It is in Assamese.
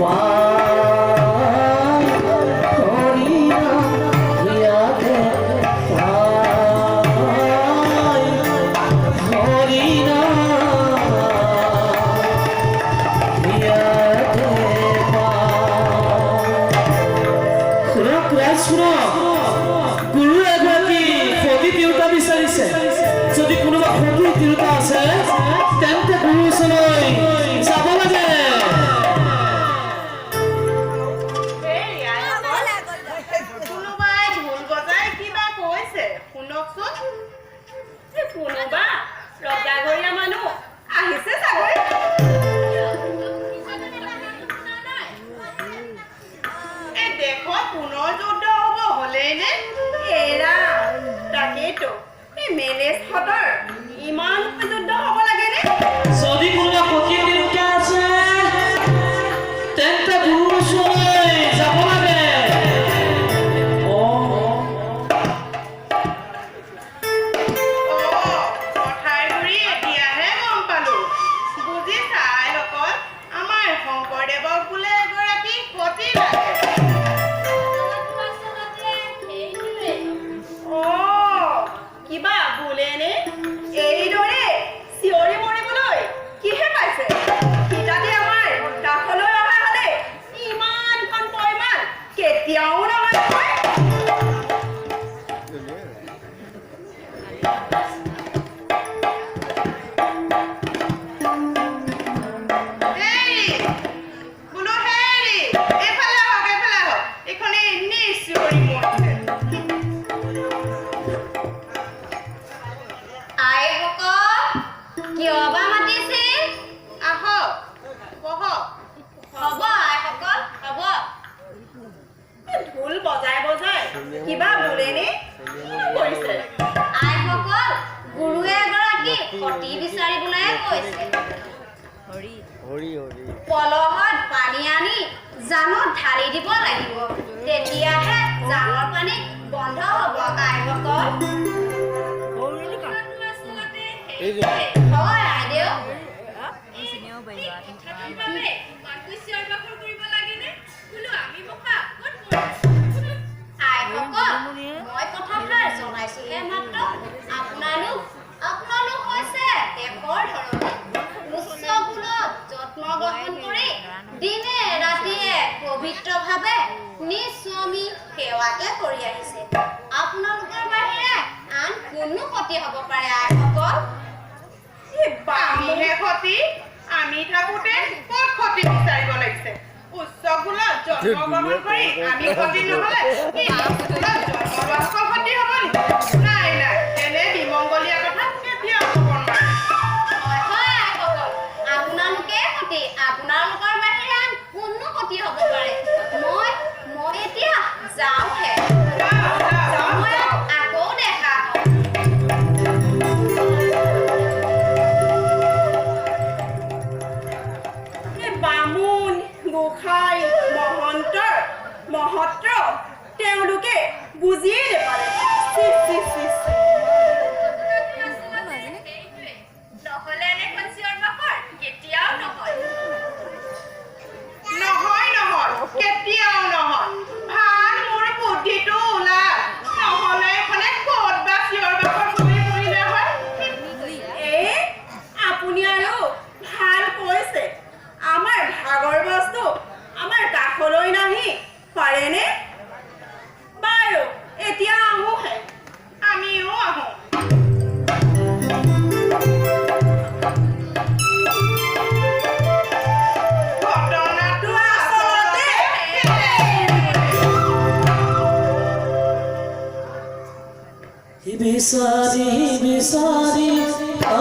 পাই, হৰি নাম হিয়াতে পাই, হৰি নাম হিয়াতে পাই। শুনক ৰাইজ, শুনক, গুৰু এগৰাকী সতী তিৰোতা বিচাৰিছে। যদি কোনোবা সতী তিৰোতা আছে, তেন্তে গুৰুৰ ওচৰলৈ যাব লাগে। হেৰি আইসকল, কোনোবাই ঢোল বজাই কিবা কৈছে, শুনকচোন। এই কোনোবা ৰজাঘৰীয়া মানুহ আহিছে চাগৈ। এই দেশত পুনৰ যুদ্ধ হ'ব হ'লেই নে? এৰা, তাকেইতো, এই মেলেজহঁতৰ ইমান যুদ্ধ হ'ব লাগেনে? যদি কোনোবা সতী তিৰোতা আছে, তেন্তে গুৰুৰ ওচৰলৈ যাব লাগে। অ। অ, কথাৰ গুৰি এতিয়াহে গম পালো। বুজিছা আইসকল, আমাৰ শংকৰদেৱক বোলে এগৰাকী সতী লাগে। অ, কিবা বোলেনে? এইদৰে চিঞৰি মৰিবলৈ কিহে পাইছে? সীতাতে আমাৰ কাষলৈ অহা হ'লে ইমানখন পয়মাল কেতিয়াও নহয় নহয়। হেৰি বোলো, হেৰি, এইফালে আহক, এইফালে আহক। এইখনে এনেই চিঞৰি মৰিছে। আইসকল, কিয় বা মাতিছিল? আহক, বহক। হ'ব আইসকল, হ'ব। এই ঢোল বজাই বজাই কিবা বোলেনে? কিনো কৰিছে? আইসকল, গুৰুৱে এগৰাকী সতী বিচাৰিবলৈহে কৈছে। পলহত পানী আনি জানত ঢালি দিব লাগিব, তেতিয়াহে জানৰ পানী বন্ধ হ'ব আইসকল। হয় আইদেউ। আইসকল, মই কথাষাৰ জনাইছোহে মাত্ৰ। আপোনালোক আপোনালোক হৈছে দেশৰ ধৰণী। উচ্চ কুলত যত্ন গ্ৰহণ কৰি দিনে ৰাতিয়ে পবিত্ৰভাৱে নিজ স্বামী সেৱাকে কৰি আহিছে। আপোনালোকৰ বাহিৰে আন কোনো সতী হ'ব পাৰে আইসকল? আমিহে সতী? আমি থাকোতে ক'ত সতী বিচাৰিব লাগিছে? উচ্চ কুলত জন্মগ্ৰহণ কৰি আমি সতী নহ'লে কি উচ্চ কুলত জন্ম লোৱাসকল সতী হ'ব নেকি? নাই নাই, এনে বিমংগলীয়া কথা কেতিয়াও ক'ব নোৱাৰে। হয় হয় আইসকল, আপোনালোকে সতী। আপোনালোকৰ বাহিৰে আন কোনো সতী হ'ব পাৰে? মই মই এতিয়া যাওঁহে। যাওঁ যাওঁ। সময়ত আকৌ দেখা হ'ম। এই বামুণ গোসাঁই মহন্তৰ মহত্ব তেওঁলোকে বুজিয়েই নেপালে। C C C C. নহ'লে এনেখন চিঞৰ বাখৰ কেতিয়াও নহয়। নহয় নহয়, কেতিয়াও নহয়। ভাল মোৰ বুদ্ধিটো ওলাল, নহ'লে এইখনে ক'ত বা চিঞৰ বাখৰ কৰি ফুৰিলে হয়। এই আপুনি আৰু ভাল কৈছে। আমাৰ ভাগৰ বস্তু আমাৰ কাষলৈ নাহি পাৰেনে? বাৰু, এতিয়া আহোঁহে। আমিও আহোঁ। ঘটনাটো আচলতে বিচাৰি বিচাৰি